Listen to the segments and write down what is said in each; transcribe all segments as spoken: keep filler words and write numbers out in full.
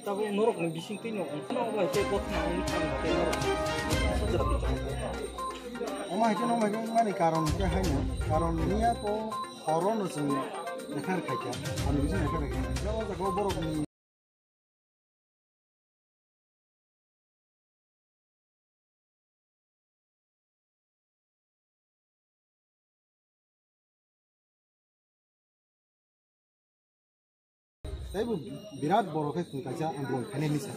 Tabuk norok ni bising twi no, no bai tei kotha na ong thang tei norok. Sujra twi chong. Omo hai khe no mai mani karon khe hai no. Karon niya ko horo no chwng F I R khai kha. Ani bising F I R khai kha. O jaga borok ni Tei bo birat borok khe chwng kaisa andolon khainai hinwi sa.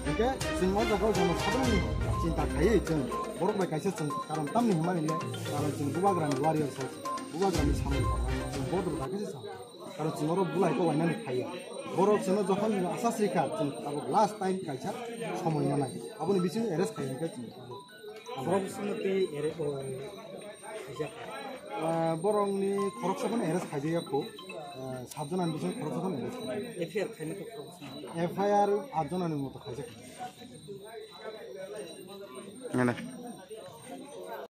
Hinkhe chwng o jaga o jono sabrang chinta khaiwi chwng borok bai kaisa chwng karon tamni hwnmani le karon chwng bubagrani warrior se, bubagrani samung chwng bodol kha khe se sa. Karon chwng oro bulai kok lainani phaiya. Borok chwngno jokhon asa srikha chwng tabuk last time kaisa somoi nanai. Aboni bisingo arrest khai hinkhe chwng tabuk. Borok bisingo twi ere-, o, khaijak. Ah, borokni khoroksa phano arrest khaijak ya kho. Ah, satjona ni bisingo khoroksa phano arrest khaijak. F I R khaina khe khoroksa. F I R atjona ni moto khaijak. Nana.